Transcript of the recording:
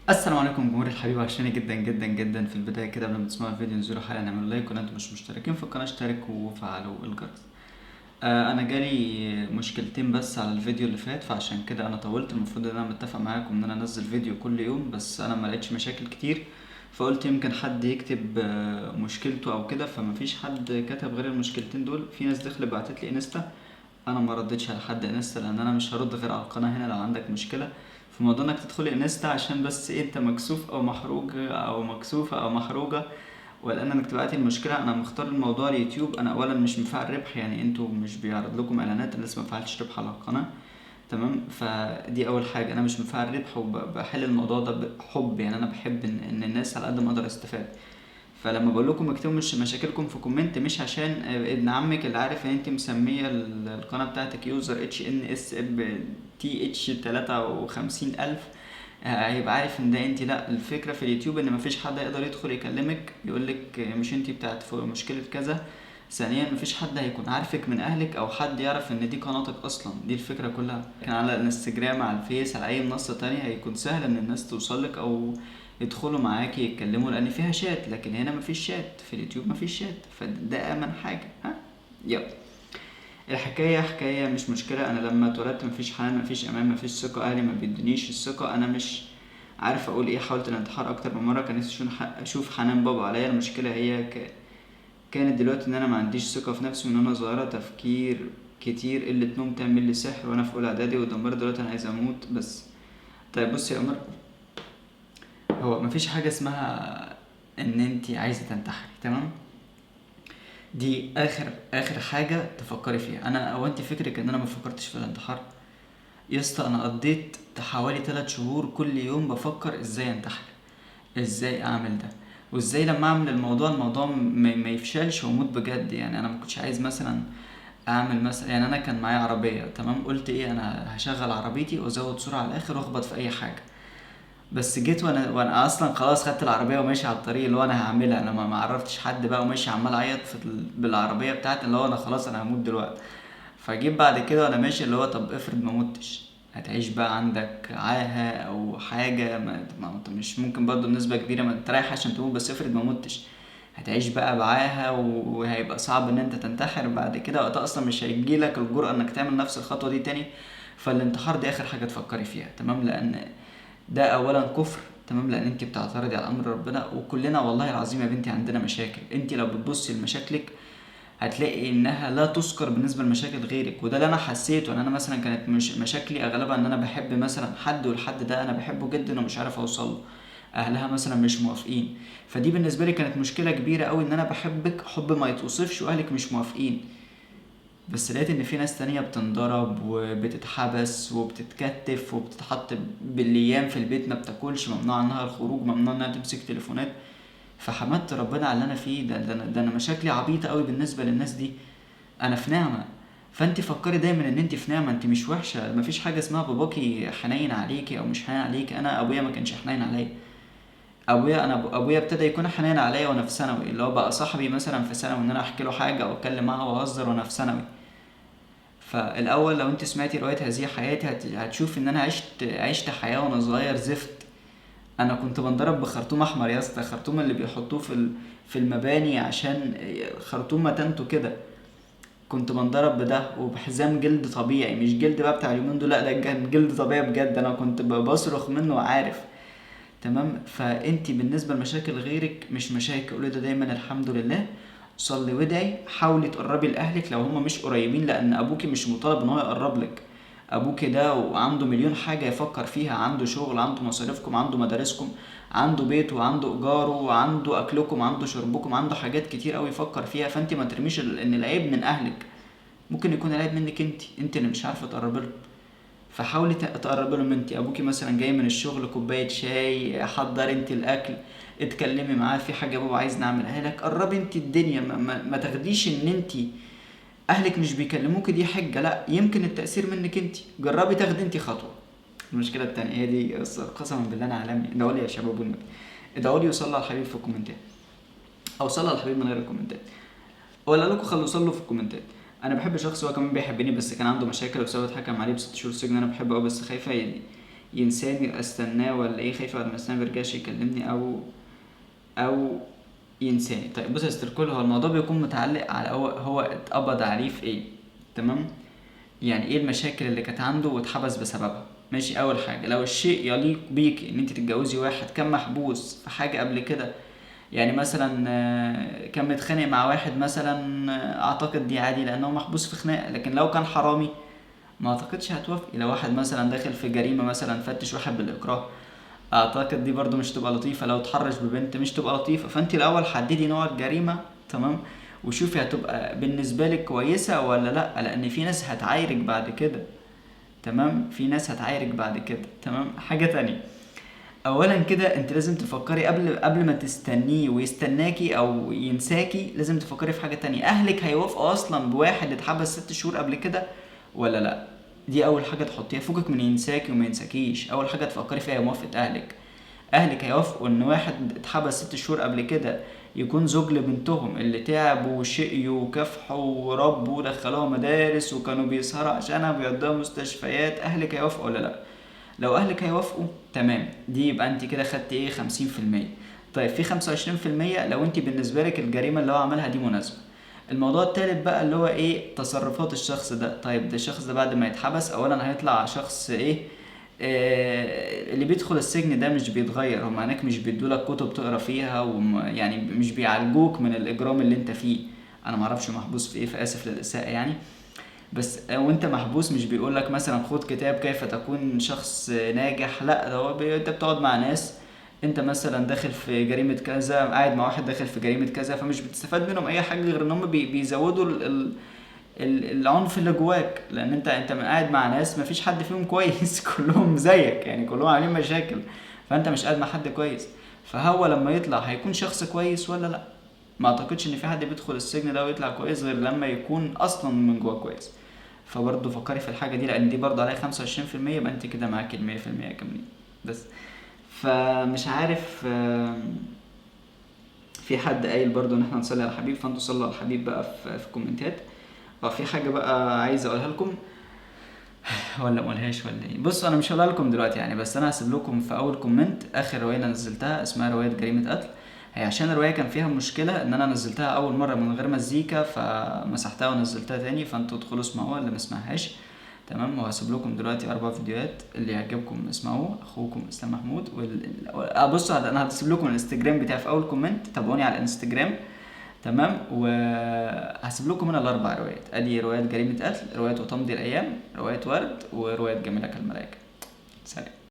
السلام عليكم جمهور الحبيب، وحشاني جدا جدا جدا. في البداية كده قبل ما تسمعوا الفيديو انزلوا حالا نعملوا like، ولو انتم مش مشتركين في القناة اشتركوا وفعلوا الجرس. انا جالي مشكلتين بس على الفيديو اللي فات، فعشان كده انا طولت. المفروض ان انا متفق معاكم ان انا انزل فيديو كل يوم، بس انا ما لقيتش مشاكل كتير، فقلت يمكن حد يكتب مشكلته او كده، فمفيش حد كتب غير المشكلتين دول. في ناس دخلت بعتت لي انستا، انا ما ردتش على حد انستا لان انا مش هرد غير على القناة هنا. لو عندك مشكلة في موضوع انك تدخلي انستا عشان بس إيه، انت مكسوف او محروج او مكسوفه او محروجه ولا انك تبعتي المشكلة، انا مختار الموضوع اليوتيوب. انا اولا مش مفعل ربح، يعني انتوا مش بيعرض لكم اعلانات، انا لسه ما فعلتش ربح على القناة، تمام؟ فدي اول حاجة، انا مش مفعل ربح وبحل الموضوع ده بحب، يعني انا بحب ان الناس على قد ما اقدر استفاد. فلما بقول لكم اكتبوا مش مشاكلكم في comment، مش عشان ابن عمك اللي عارف ان انت مسميه القناة بتاعتك user HNSBTH 53000 هيبقى عارف ان ده انت. لا، الفكرة في اليوتيوب ان مفيش حد هيقدر يدخل يكلمك يقولك مش انت بتاعت مشكلة كذا. ثانيا مفيش حد هيكون عارفك من اهلك او حد يعرف ان دي قناتك اصلا، دي الفكرة كلها. كان على الانستجرام، على الفيس، على اي منصة تانية هيكون سهل ان الناس توصلك او يدخلوا معاكي يتكلموا لان فيها شات، لكن هنا مفيش شات، في اليوتيوب مفيش شات، فده امن حاجة. ها يلا الحكاية حكاية مش مشكلة. انا لما اتولدت مفيش حنان، مفيش امان، مفيش ثقة، اهلي ما بيدونيش الثقة، انا مش عارف اقول ايه. حاولت الانتحار اكتر من مرة، كان نفسي اشوف حنان بابا عليا. المشكلة هي كانت دلوقتي ان انا ما عنديش ثقة في نفسي من وانا صغيرة، تفكير كتير، قلة نوم تعمل لي سحر وانا في اولى اعدادي ودمرت. دلوقتي انا عايز اموت بس. طيب بصي يا قمر، هو مفيش حاجة اسمها ان انتي عايزة تنتحري، تمام؟ دي اخر حاجة تفكري فيها. انا او انت فكرك ان انا ما فكرتش في الانتحار؟ يا اسطى انا قضيت حوالي 3 شهور كل يوم بفكر ازاي انتحر، ازاي اعمل ده، وازاي لما اعمل الموضوع ما يفشلش واموت بجد. يعني انا ما كنتش عايز مثلا اعمل مثلا، يعني انا كان معايا عربية، تمام؟ قلت ايه، انا هشغل عربيتي وازود سرعة على الاخر واخبط في اي حاجة. بس جيت وانا اصلا خلاص خدت العربية وماشي على الطريق اللي هو انا هعملها، انا ما عرفتش حد بقى، وماشي عمال اعيط بالعربية بتاعتي اللي هو انا خلاص انا هموت دلوقتي. فجيت بعد كده وانا ماشي اللي هو طب افرض ما متش، هتعيش بقى عندك عاهة او حاجة، ما انت مش ممكن برضه بنسبة كبيرة ما انت رايح عشان تموت، بس افرض ما متش هتعيش بقى بعاهة وهيبقى صعب ان انت تنتحر بعد كده، وقتها اصلا مش هيجيلك الجرأة انك تعمل نفس الخطوة دي تاني. فالانتحار دي اخر حاجة تفكري فيها، تمام؟ لان ده اولا كفر، تمام؟ لان انت بتعترضي على امر ربنا، وكلنا والله العظيم يا بنتي عندنا مشاكل. انت لو بتبصي لمشاكلك هتلاقي انها لا تذكر بالنسبة لمشاكل غيرك، وده اللي انا حسيته. ان انا مثلا كانت مش مشاكلي اغلبها ان انا بحب مثلا حد، والحد ده انا بحبه جدا ومش عارف اوصل له، اهلها مثلا مش موافقين، فدي بالنسبة لي كانت مشكلة كبيرة قوي، ان انا بحبك حب ما يتوصفش واهلك مش موافقين. بس لقيت ان في ناس تانية بتنضرب وبتتحبس وبتتكتف وبتتحط بالايام في البيت، ما بتاكلش، ممنوع عنها الخروج، ممنوع انها تمسك تليفونات. فحمدت ربنا على اللي انا فيه ده، ده انا مشاكلي عبيطة قوي بالنسبة للناس دي، انا في نعمة. فانت فكري دايما ان انت في نعمة، انت مش وحشة، مفيش حاجة اسمها باباكي حنين عليكي او مش حنين عليكي. انا ابويا ما كانش حنين عليا، ابويا ابتدى يكون حنين عليا وانا في ثانوي، اللي هو بقى صاحبي مثلا في ثانوي، ان انا احكي له حاجة او اتكلم معاه واهزر وانا في ثانوي. فالاول لو انت سمعتي رواية هذه حياتي هتشوف ان انا عشت حياة وانا صغير زفت. انا كنت بنضرب بخرطوم احمر يا اسطى، خرطوم اللي بيحطوه في المباني عشان خرطوم متانته كده، كنت بنضرب بده وبحزام جلد طبيعي، مش جلد بقى بتاع اليومين دول، لا ده كان جلد طبيعي بجد، انا كنت بصرخ منه وعارف، تمام؟ فانت بالنسبة لمشاكل غيرك مش مشاكل، قولي ده دايما الحمد لله، صلي وادعي، حاولي تقربي لاهلك لو هم مش قريبين، لان ابوكي مش مطالب ان هو يقرب لك، ابوكي ده وعنده مليون حاجة يفكر فيها، عنده شغل، عنده مصاريفكم، عنده مدارسكم، عنده بيته، وعنده ايجارة، وعنده اكلكم، عنده شربكم، عنده حاجات كتير قوي يفكر فيها. فانت ما ترميش ان العيب من اهلك، ممكن يكون العيب منك انت، انت اللي مش عارفه تقربي لهم. فحاولي تقربي لهم انت. ابوكي مثلا جاي من الشغل، كوباية شاي، حضري انت الاكل، اتكلمي معاه في حاجة بابا عايز نعملها لك، قربي انت الدنيا، ما تاخديش ان انت اهلك مش بيكلموكي دي حجه، لا يمكن التاثير منك انت، جربي تاخدي انت خطوة. المشكلة التانية هي دي، قسما بالله انا عالمي. ادعوا لي يا شباب والنبي، ادعوا لي وصلوا على الحبيب في الكومنتات، او صلوا على الحبيب من غير الكومنتات، ولا لكم خلوا صلوا في الكومنتات. انا بحب شخص هو كمان بيحبني، بس كان عنده مشاكل وبسبب اتحكم عليه ب6 شهور سجن. انا بحبه قوي بس خايفة ينساني استناه ولا ايه؟ خايفة بعد ما استناه ميرجعش يكلمني او ينساني. طيب بص يا ست الكل، هو الموضوع بيكون متعلق على هو اتقبض عليه في ايه، تمام؟ يعني ايه المشاكل اللي كانت عنده واتحبس بسببها، ماشي؟ اول حاجة لو الشيء يليق بيك ان انت تتجوزي واحد كان محبوس في حاجة قبل كده، يعني مثلا كان متخانق مع واحد مثلا، اعتقد دي عادي لانه محبوس في خناقه. لكن لو كان حرامي ما اعتقدش هتوافقي. لو واحد مثلا داخل في جريمة، مثلا فتش واحد بالاكراه، اعتقد دي برضو مش تبقى لطيفة. لو اتحرش ببنت مش تبقى لطيفة. فانت الاول حددي نوع الجريمة، تمام؟ وشوفي هتبقى بالنسبة لك كويسة ولا لا، لان في ناس هتعايرك بعد كده، تمام؟ في ناس هتعايرك بعد كده، تمام؟ حاجة تانية، اولا كده انت لازم تفكري قبل ما تستنيه ويستناكي او ينساكي، لازم تفكري في حاجة تانية. اهلك هيوافقوا اصلا بواحد اتحبس 6 شهور قبل كده ولا لا؟ دي اول حاجة تحطيها، فكك من ينساكي وما ينساكيش. اول حاجة تفكري فيها هي موافقة اهلك. اهلك هيوافقوا ان واحد اتحبس 6 شهور قبل كده يكون زوج لبنتهم اللي تعبوا وشقيوا وكافحوا وربوا ودخلوها مدارس وكانوا بيسهروا عشانها وبيودوها مستشفيات؟ اهلك هيوافقوا ولا لا؟ لو اهلك هيوافقوا تمام، دي يبقى انت كده خدتي ايه، خمسين في المية. طيب في خمسة وعشرين في المية لو انت بالنسبة لك الجريمة اللي هو عملها دي مناسبة. الموضوع التالت بقى اللي هو ايه، تصرفات الشخص ده. طيب ده الشخص ده بعد ما يتحبس اولا هيطلع شخص ايه، اللي بيدخل السجن ده مش بيتغير، هم هناك مش بيدولك كتب تقرا فيها، يعني مش بيعالجوك من الاجرام اللي انت فيه. انا معرفش محبوس في ايه، فاسف للاساءة يعني، بس وانت محبوس مش بيقولك مثلا خد كتاب كيف تكون شخص ناجح، لا ده هو انت بتقعد مع ناس، انت مثلا داخل في جريمة كذا، قاعد مع واحد داخل في جريمة كذا، فمش بتستفاد منهم اي حاجة غير ان هم بيزودوا العنف اللي جواك، لان انت قاعد مع ناس مفيش حد فيهم كويس، كلهم زيك يعني، كلهم عاملين مشاكل، فانت مش قاعد مع حد كويس. فهو لما يطلع هيكون شخص كويس ولا لا؟ ما اعتقدش ان في حد بيدخل السجن ده ويطلع كويس غير لما يكون اصلا من جواه كويس. فبرضه فكري في الحاجة دي، لأن دي برضه عليها خمسة وعشرين في المية، يبقى أنت كده معاكي المية في المية كاملين بس. فمش عارف، في حد قايل برضه إن إحنا نصلي على الحبيب، فأنتوا صلوا على الحبيب بقى في الكومنتات. في حاجة بقى عايز أقولها لكم ولا ما أقولهاش ولا إيه؟ أنا مش هقولها لكم دلوقتي يعني، بس أنا هسيب لكم في أول comment آخر رواية أنا نزلتها اسمها رواية جريمة قتل. هي عشان الرواية كان فيها مشكلة إن أنا نزلتها أول مرة من غير مزيكا، فمسحتها ونزلتها تاني، فأنتوا ادخلوا اسمعوها اللي ما سمعهاش، تمام؟ وهسيب لكم دلوقتي 4 فيديوهات اللي يعجبكم اسمعوه. أخوكم إسلام محمود. أنا هسيب لكم الانستجرام بتاعي في أول comment، تابعوني على الانستجرام، تمام؟ وهسيب لكم هنا الأربع روايات، أدي رواية جريمة قتل، رواية وتمضي الأيام، رواية ورد، ورواية جميلة كالملائكة. سلام.